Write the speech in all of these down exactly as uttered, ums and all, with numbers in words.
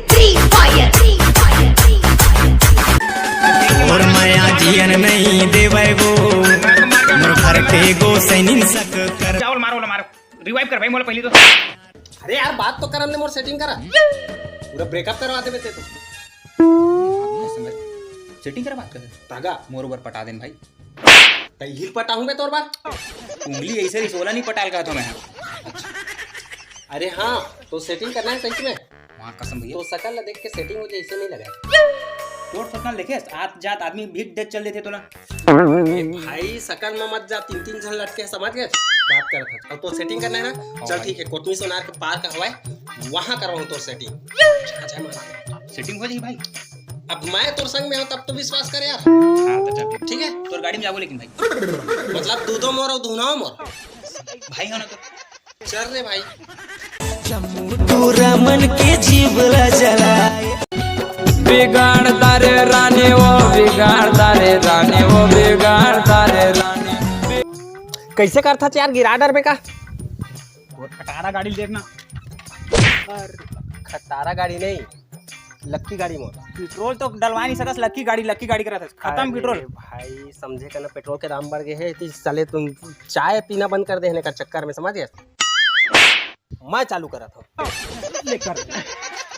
Free Fire, Free Fire, Free Fire। और माया जियन नहीं देवै वो, मोर घर के गोसैनिन सक कर। चावल मारो, ला मारो, रिवाइव कर भाई मोला पहली तो। अरे यार, बात तो कर, हमने मोर सेटिंग करा, पूरा ब्रेकअप करवा देबे ते तो। सेटिंग करा बात कर। तागा मोर ऊपर पटा देन भाई। तैहिल पटाहूं मैं तोर बार। उंगली ऐसे रिसोला नहीं पटाल कहा था मैं। अरे हाँ, तो सेटिंग करना है सही में। माँ कसम भैया। तो सकल ला देख के सेटिंग हो जाए, इसे नहीं लगा। तोर सपना देखे, आत जात आदमी भीख देत चल देथे तोला। ए भाई, सकल में मत जा, तीन तीन झन लटके, समझ गए? बात करत हस। अब तो सेटिंग करना है ना? हाँ चल भाई। ठीक है, कोतमी सोनार के पार्क हवाए, वहाँ करवाऊँ तोर सेटिंग। अच्छा, अच्छा, सेटिंग हो जाई भाई। अब मैं तोर संग में हूँ, तब तो विश्वास कर यार। हाँ, तो चल ठीक। ठीक है? तोर गाड़ी में जाबो लेकिन भाई। मतलब, तू तो मोर और धुनाओ मोर। भाई हो ना तो। चल रे भाई। चमू टूरा मन के जीव ला जलाए। बिगाड़ता रे रानी वो, बिगाड़ता रे रानी वो, बिगाड़ता रे रानी। कैसे करथा यार, गिरा डरबे का? वो खटारा गाड़ी देखना। खटारा गाड़ी नहीं, लक्की गाड़ी मोर। पेट्रोल तो डलवा नहीं सकस, लक्की गाड़ी, लक्की गाड़ी करत हस। खत्म अरे पेट्रोल। भाई, समझे का ना, पेट्रोल के दाम बढ़ गए हैं, तो साले तुम चाय पीना बंद कर देने का चक्कर में, समझ गए? मैं चालू करत हूँ। ले कर।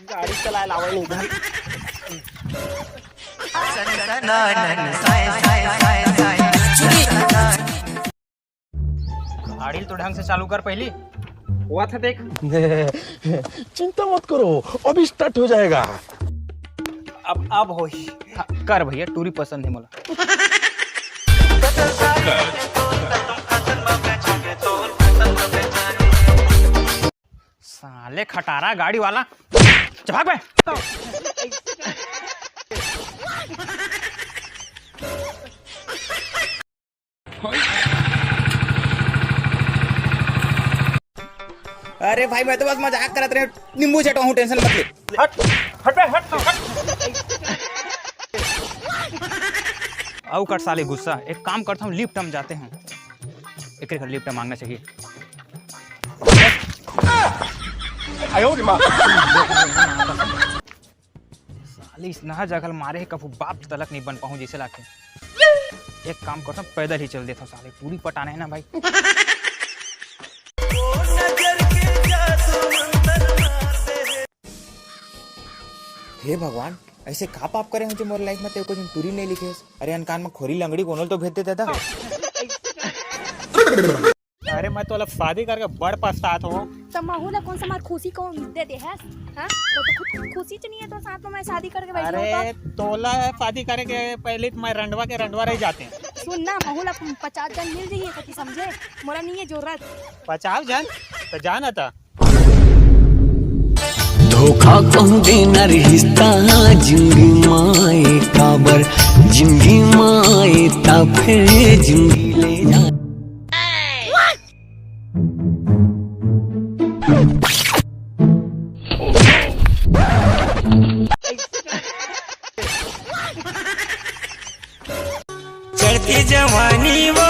गाड़ी चलाए लावे नहीं भाई। गाड़ी तो ढंग से चालू कर पहली। हुआ था देख। चिंता मत करो, अभी स्टार्ट हो जाएगा। अब, अब होही। हाँ, कर भैया, टूरी पसंद है मोला। साले खटारा गाड़ी वाला, चल भाग बे। अरे भाई, मैं तो बस मजाक करत रहे, नींबू चटवाहूँ, टेंशन मत ले। हट, हट बे, हट, हट। अउ कर साले गुस्सा, एक काम करता हूँ, लिफ्ट हम जाते हैं, एक लिफ्ट मांगना चाहिए। आयो रे माँ। साले इसना जगह मारे हे, कभू बाप तलक नहीं बन पाऊँ जैसे लागे। एक काम करता हूँ, पैदल ही चल देता हूँ साले, टूरी पटाना है ना भाई। हे भगवान, ऐसे का पाप करे हूँ जो मोर लाइफ में तेरे को टूरी नहीं लिखे? अरे अनकान में खोरी लंगड़ी कोनो ल तो भेज देता था। अरे, मैं तोला शादी करके बड़ पछतात हूँ। त महू ला कौन सा मार खुशी को दे दे हस? हाँ? वो तो खुद खुशी च नहीं है तो साथ में मैं शादी करके बैठी हूँ अरे, तो। तोला शादी करे के पहले तो मैं रंडवा के रंडवा रह जाते हैं। सुन ना, महू ला पचास जन मिल रही है कि समझे? मोला नहीं है जरूरत। पचास जन? तो जाना था। धोखा कहूँ देना रिश्ता जिंदगी माए काबर, जिंदगी माए ता फिर जिंदगी ले जा। चढ़ती जवानी वो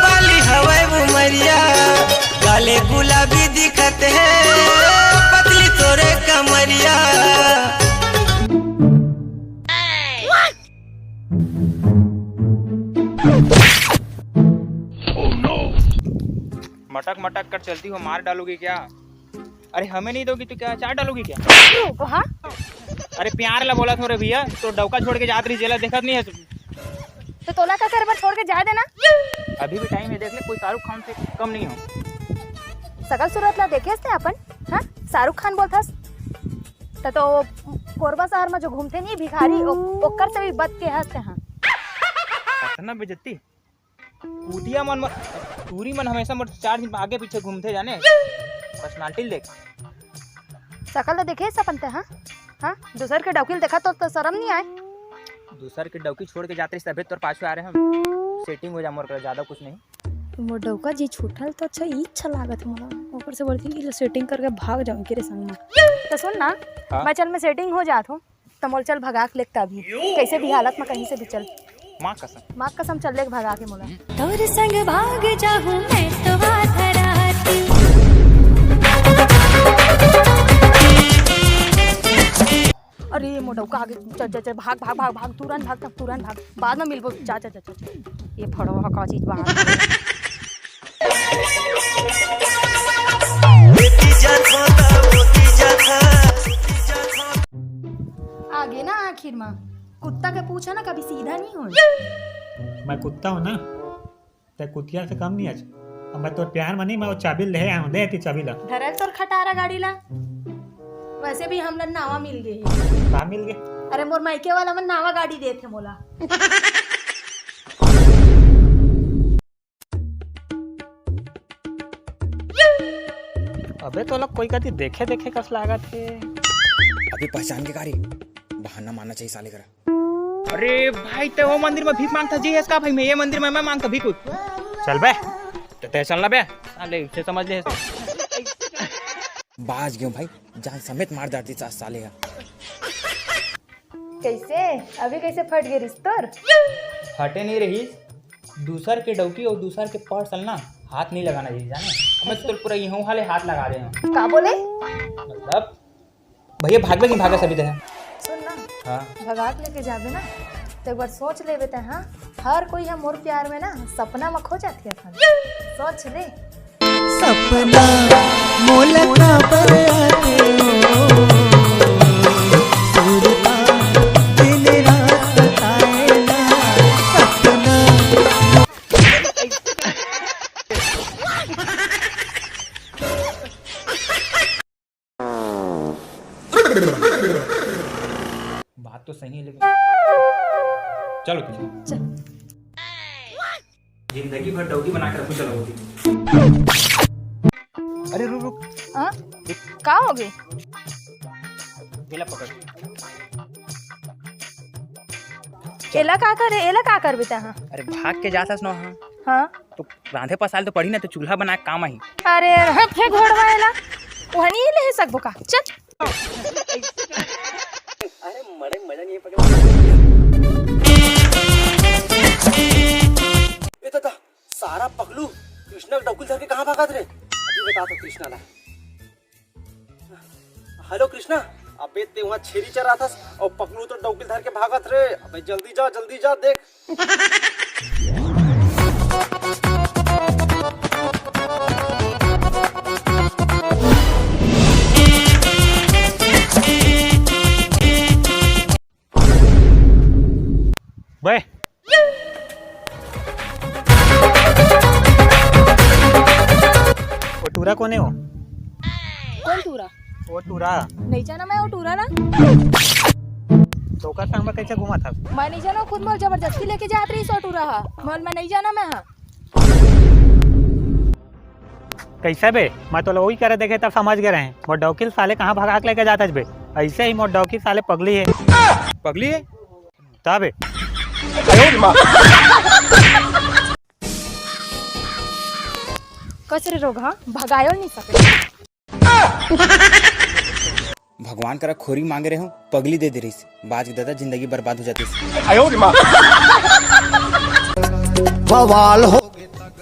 बाली हवय उमरिया, काले गुलाबी दिखत है पतली तोरे कमरिया। मटक मटक कर चलती हो, मार डालोगी क्या? अरे हमें नहीं दोगी तो क्या चाट डालोगी क्या? हाँ। अरे प्यार ला बोला थोड़े भैया, तो डौका छोड़ के जात रही जेला देखत नहीं है। तो तोला का करे बर छोड़ के जाए देना। अभी भी टाइम है, देख ले, कोई शाहरुख खान से कम नहीं हो। सकल सूरत ला देखे हस ते अपन, हाँ? शाहरुख खान बोलथस। त तो कोरबा शहर में जो घूमते नहीं भिखारी, ओ-, ओकर से भी बद के हस ते, हाँ। इतना बेइज्जती। कुतिया मन म-, टूरी मन हमेशा मोर चार दिन आगे पीछे घूमथे जाने। पर्सनालिटी देख। सकल तो देखे हस अपन ते, हाँ? हाँ? दूसर के डौकी ल देखा तो, तो शर्म नहीं आए? दूसर के डौकी छोड़ के जाते तभे तोर पाछू आ रहे हम। सेटिंग हो जा मोर कर, ज्यादा कुछ नहीं। मोर डौका जी छूटल तो अच्छा, इच्छा लागत मोला। ओकर से बढ़िया सेटिंग करके भाग जाऊं के रे संग में। तो सुन ना, हाँ? मैं चल मैं सेटिंग हो जात हूँ। त मोला चल भगा के लेके अभी, कइसे भी हालत म कहीं से भी चल। माँ कसम। माँ कसम चल लेके भगा के मोला। तोर संग भाग जाहूं मैं तो आधा रात। अरे मोर डौका आगे, चल चल चल, भाग भाग भाग भाग, तुरंत भाग, तब तुरंत भाग, बाद में मिलबो। जा जा जा जा, जा। ये फड़वा का चीज बाहर। आगे ना आखिर में कुत्ता के पूछा ना, कभी सीधा नहीं हो। मैं कुत्ता हूँ ना, ते कुतिया से कम नहीं आज। अब मैं तोर प्यार में नहीं, मैं वो चाबी ले आया हूँ, दे ती चाबी ला। धरल तोर खटारा गाड़ी ला। वैसे भी हमला नावा मिल गई है। का मिल गए? अरे मोर मायके वाला मन नावा गाड़ी देथे मोला। अबे तोला कोई कति देखे देखे कस लागत हे। अभी पहचान के कारी बहाना मारना चाहिए साले करा। अरे भाई, ते वो मंदिर में भीख मांगता जी है इसका भाई, मैं ये मंदिर में मैं मांगता भीख। चल बे। तो ते चलना बे। साले उसे समझ ले। बाज गयो भाई, जान समेत मार डालती सास साले का। कैसे? अभी कैसे फट गए रिश्तोर? फटे नहीं रही, दूसर के डौकी और दूसर के पर्स ना हाथ नहीं लगाना चाहिए, जाने? मैं तो पूरा यूं वाले हाथ लगा दे हूँ। का बोले? मतलब भैया भागबे नहीं भागे सभी तरह। सुन ना, हाँ। भगा के लेके जाबे ना, तो एक बार सोच लेबे ते, हाँ, हर कोई हम मोर प्यार में ना सपना में खो जाती है। सोच ले। सपना मोला काबर आथे हो, सुरता दिन रात सताए ना, सपना। बात तो सही है, लेकिन चलो तुझे। चल। जिंदगी भर डौकी बना के रखूं, चलो होती। अरे रुक, रुक। हाँ? का हो गए? एला पकड़। एला का करे? एला का करबे तहाँ? अरे भाग के जाथस न, हाँ। हाँ। तो रांधे पसाल तो पड़ी ना, तो चूल्हा बना के काम आही। अरे हफे घोड़वा, एला ओहनी ले सकबो का? चल। अरे मरे मजा नहीं पकड़। ए दादा, सारा पगलू कृष्णा के डौकी धर के कहाँ भागत रे? अभी बता तो कृष्णा ला। हेलो कृष्णा, अबे ते वहाँ छेरी चराथस और पगलू तो डौकी धर के भागत रे। अबे जल्दी जा, जल्दी जा, देख। बे। ओ टूरा कोने हो? कोन टूरा? ओ टूरा। नहीं जाना मैं ओ टूरा ला। तो ओकर संग में कैसे घूमत हस? मैं नहीं जाना, खुद मोल जबरदस्ती लेके जात रही सो टूरा हा। मोल मैं नहीं जाना मैं हा। कैसे बे? मैं तोला वही करे देखे तब समझ गए रहे। मोर डौकी ल साले कहाँ भगा के लेके जात हस बे? ऐसे ही मोर डौकी साले पगली है। पगली है? तबे। कचरे रोग, हाँ, भगायो नहीं सके। भगवान करा खोरी मांगे रहे हूँ, पगली दे दे रहीस, बाज के दादा जिंदगी बर्बाद हो जाती। बवाल हो।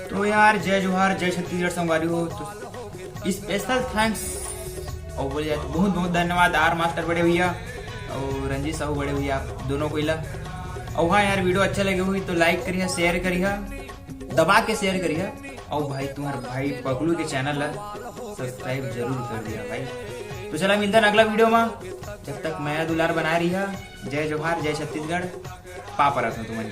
तो यार, जय जोहार, जय छत्तीसगढ़ संगवारी हो। तो स्पेशल थैंक्स और बोले जाए तो बहुत बहुत धन्यवाद आर मास्टर बड़े भैया और रंजीत साहू बड़े भैया, आप दोनों को इला। और हाँ यार, वीडियो अच्छा लगे हुई तो लाइक करिए, शेयर करिए, दबा के शेयर करिए। और भाई, तुम्हारे भाई पगलू के चैनल है, सब्सक्राइब जरूर कर दिया भाई। तो चला, मिलता है अगला वीडियो में, जब तक मया दुलार बना रही है। जय जोहार, जय छत्तीसगढ़, पापा रखना तुम्हारी।